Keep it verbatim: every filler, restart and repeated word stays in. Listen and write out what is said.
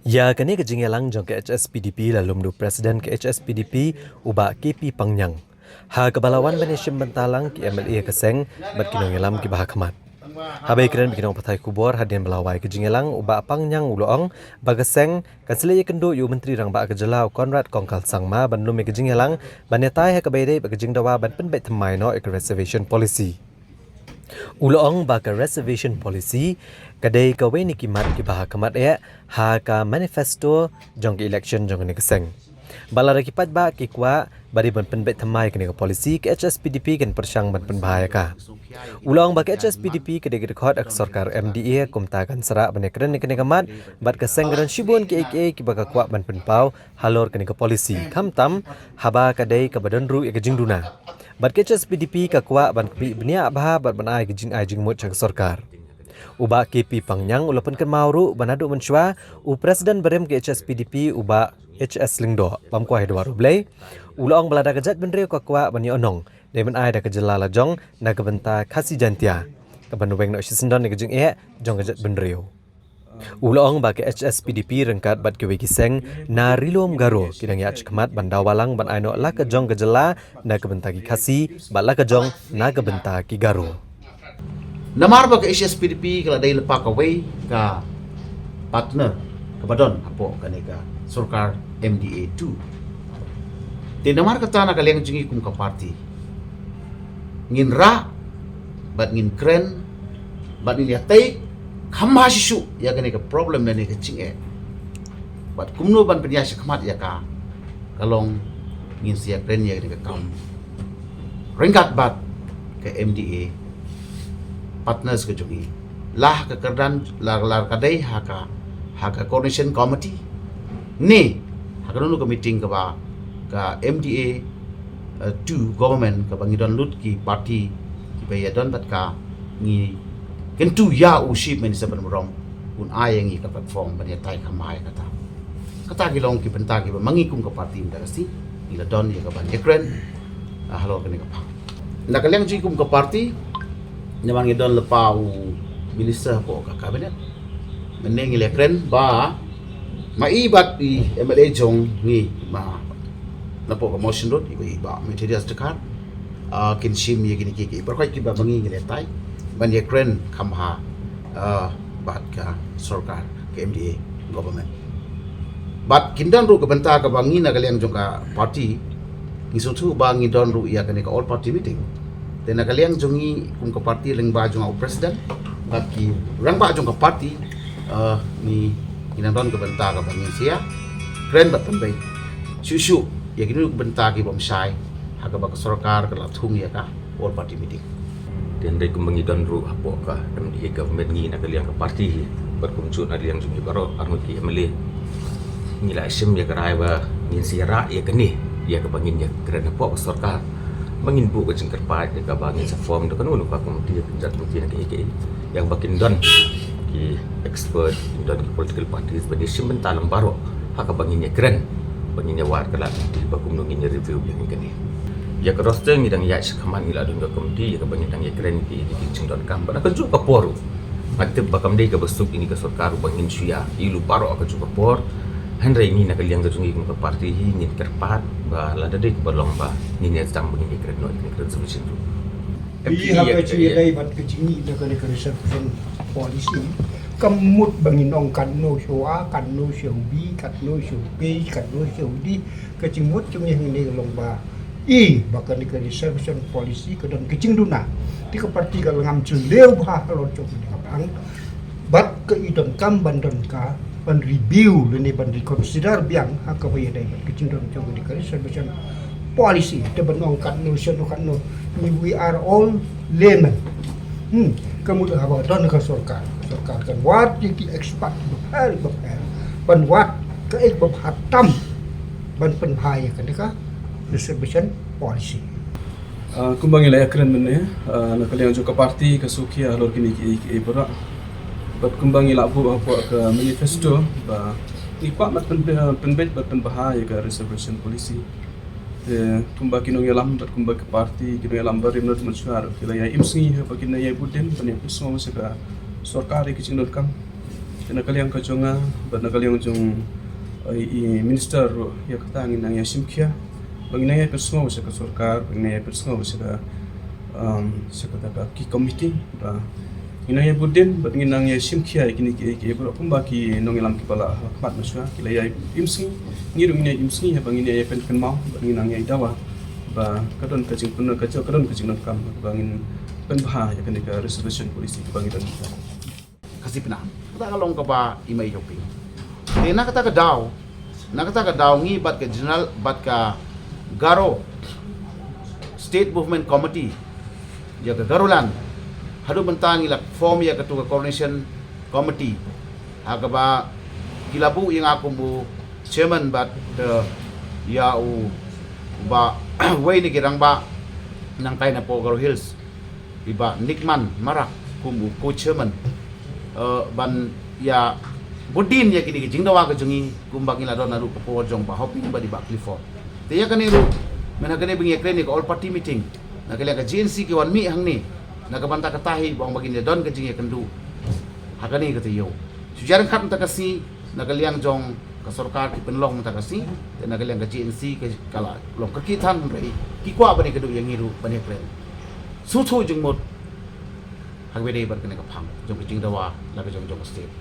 Ïa kane ka jingïalang jong ka H S P D P la lum da u President ka H S P D P, u Bah K P Pangniang, ha kaba la wan ban ïashim bynta lang ki M L A ka seng bad ki nongïalam kiba ha khmat. Haba ïakren bad ki nongpathai khubor hadien ba la wai ka jingïalang, u Bah Pangniang u la ong ba ka seng kan sa leit ïakynduh ïa u Myntri Rangbah ka jylla, u Conrad Kongkal Sangma, ban lum ïa ka jingïalang ban ïatai ha kaba ïadei bad ka jingdawa ban pynbeit thymmai noh ïa ka reservation policy. U la ong ba ka reservation policy ka dei kawei na ki mat kiba ha khmat eh ha ka manifesto jong ka election jong kane ka seng. Bad lada ki paidbah ki kwah ba dei ban pynbeit thymmai kane ka policy, ka H S P D P kan pyrshang ban pynbha ïa ka. U la ong ba ka H S P D P ka dei ka dkhot ha ka sorkar M D A, kumta kan sa rah ban ïakren ïa kane ka mat, bad ka seng ka don shibun kiei kiei kiba ka kwah ban pynpaw halor kane ka policy, khamtam haba ka dei kaba don ruh ïa ka jingduna. Bad ka H S P D P ka kwah ban khmih bniah bha bad ban ai ka jingai jingmut sha ka sorkar. U Bah K P Pangniang u la pynkynmaw ruh ba naduh mynshuwa u President barim ka H S P D P, u Bah H S Lyngdoh, bym kwah ïa duwar U Blei, u la ong ba lada ka jaitbynriew ka kwah ban ïohnong, dei ban ai da ka jylla la jong na ka bynta Khasi Jaintia kaban weng noh shisyndon ïa ka jingeh jong ka jaitbynriew. U la ong ba ka H S P D P ryngkat bad kiwei ki seng na Ri-lum Garo ki dang ïaid shakhmat ban dawa lang ban ai noh la ka jong ka jylla na ka bynta ki Khasi bad la ka jong na ka bynta ki Garo. Namar ba ka H S P D P ka la dei lypa kawei ka partner kaba don hapoh kane ka sorkar M D A two. Te namar kata na ka liang jong ngi kum ka party ngin rah bad ngin kren bad ngin ïatai kham bha shisha ïa kane ka problem lane ka jingeh. Bad kumno ban pynïaid shakhmat ïa ka, ka long ngin sa ïakren ïa kane ka kam ryngkat bad ka M D A partners ka jong ngi, la ha ka kyrdan, la, la ka dei ha ka, ha ka coordination committee ne ha kano kano ka meeting kaba ka M D A, eh, two government kaba ngi don lut ki party kiba ïadon bad ka, ngi kyntu ïa u Chief Minister ban burom un ai ïa ngi ka platform ban ïatai kham bha ïa kata. Kata ki long ki bynta kiba ma ngi kum ka party mynta ka sngi ngi la don ïa ka ban ïakren, ah, halor kane ka phang. Na ka liang jong ngi kum ka party, namar ngi don lypa u minister hapoh ka cabinet, mynne ngi la ïakren ba ma i bad i M L A jong ngi, ma napoh ka Mawshynrut, i ba, i Bah Methodius Dkhar, ah, kin shim ïa kine ki, ki baroh kiba ma ngi ngi la ïatai ban ïakren kham bha, ah, bad ka sorkar, ka M D A government. Bad kin don ruh ka bynta kaba ngi na ka liang jong ka party ngi sngewthuh ba ngi don ruh ïa kane ka all party meeting. Te na ka liang jong ngi kum ka party lyngba jong u president bad ki rangbah jong ka party, eh, ngi, ngi nang don ka bynta kaba ngin sa ïakren bad pynbeit shuh shuh ïa kino kino ki bynta ki bym shai ha kaba ka sorkar ka la thung ïa ka all party meeting. Te hynrei kumba ngi don ruh hapoh ka M D A government, ngi na ka liang ka party hi, bad kumjuh na liang jong ngi baroh arngut ki M L A, ngi la shim ïa ka rai ba ngin sa ïarah ïa kane, ïa kaba ngin ïakren hapoh ka sorkar, ba ngin buh ka jingkyrpad ïa kaba ngin sa form da kano kano ka komiti, ïa ka jait komiti na kaei kaei, ïa kaba kin don ki expert, kin don ki political parties ban ïashim bynta lang baroh ha kaba ngin ïakren, ba ngin ïawad ka lad komiti ba kumno ngin ïa review ïa kane. Ïa ka roster ngi dang ïaid shakhmat, ngi la don ka komiti ïa kaba ngin dang ïakren ïa ki, ïa ki jingdonkam bad ha kajuh ka por ruh. Nga tip ba kam dei kaba suk ïa kane ka sorkar ruh ba ngin shu ïa ïoh lut baroh ha kajuh ka por. Hynrei ngi na ka liang ka jong ngi kum ka party hi ngin kyrpad ba lada dei kaba long ba ngin ïa sdang ba ngin ïakren noh ïa kane ka resolution ruh. Ïa ka jingïadei bad ka jingïadei na kane ka reservation policy, kam mut ba ngin ong katno shuwa, katno shuwa, katno shuwa, katno shuwa. Ka jingmut jong ngi hangne ka long ba, i, ba kane ka reservation policy ka don ka jingduna. Te ka party ka la ngam jylliew bha halor jong kane ka phang. Bad ka i donkam ban don ka, ban review lane ban reconsider biang ha kaba ïadei bad ka jingdon jong kane ka reservation policy. Te ban ong katno shuwa katno, we are all laymen. Hmm, ka mut haba don ka sorkar, sorkar kan wad ïa ki expert bapher bapher ban wad kaei kaba bha tam ban pynbha ïa kane ka reservation policy. Ah, kumba ngi la ïakren mynne, ah, na ka liang jong ka party ka sngewkhia halor kine kiei kiei baroh. Bad kumba ngi la buh hapoh ka manifesto ba ngi kwah ban pyn, pynbeit bad pynbha ïa ka reservation policy. Te kumba ki nongïalam bad kumba ka party, ki nongïalam barim naduh mynshuwa ruh ki la ïa im sngi haba kin ïa bud dien ban ïa pynshong sha ka sorkar ïa ki jingdonkam. Na ka liang ka jong nga bad na ka liang jong i minister ruh, ïa kata ngin nang ïa shim khia ba ngin nang ïa pynsngew sha ka sorkar, ba ngin nang ïa pynsngew sha ka sha kata ka ki committee ba ngin nang ïa bud dien bad ngin nang ïa shim khia ïa kine ki, ki baroh kumba ki nongïalam kiba la khmat mynshuwa ki la ïa im sngi, ngi ruh ngin ïa im sngi haba ngin ïa pynkynmaw bad ngin nang ïa dawa ba ka don ka jingpyndonkam, ka don ka jingdonkam ba ngin pynbha ïa kane ka reservation policy kaba ngi don. Khasi Pnar. Kata ka long kaba i mei i jong phi. Te na kata ka daw, na kata ka daw ngi bad ka general bad ka Garo State Movement Committee, ïa ka Garoland, haduh mynta ngi la form ïa katu ka coordination committee ha kaba ki la buh ïa nga kum u chairman bad ïa u ba wei na ki rangbah nangtai na poh Garo Hills, i Bah Nickman Marak kum u co-chairman, ban ïa bud dien ïa kine ki jingdawa ka jong ngi kumba ngi la don naduh ka por jong Bah Hoping bad i Bah Clifford. Te ïa kane ruh, mynta kane ba ngi ïa kren ïa ka all party meeting, na ka liang ka G N C ki wan mih hangne na ka bynta kata hi ba ong ba kin ïa don ka jingïakynduh ha kane ka taïew. Shu jar khat mynta ka sngi, na ka liang jong ka sorkar ki pynlong mynta ka sngi, te na ka liang ka G N C ka la long ka ki than, hynrei ki kwah ban ïakynduh ïa ngi ruh ban ïakren sngewthuh jingmut ha kaba dei bad kane ka phang jong ka jingdawa la ka jong jong ka state.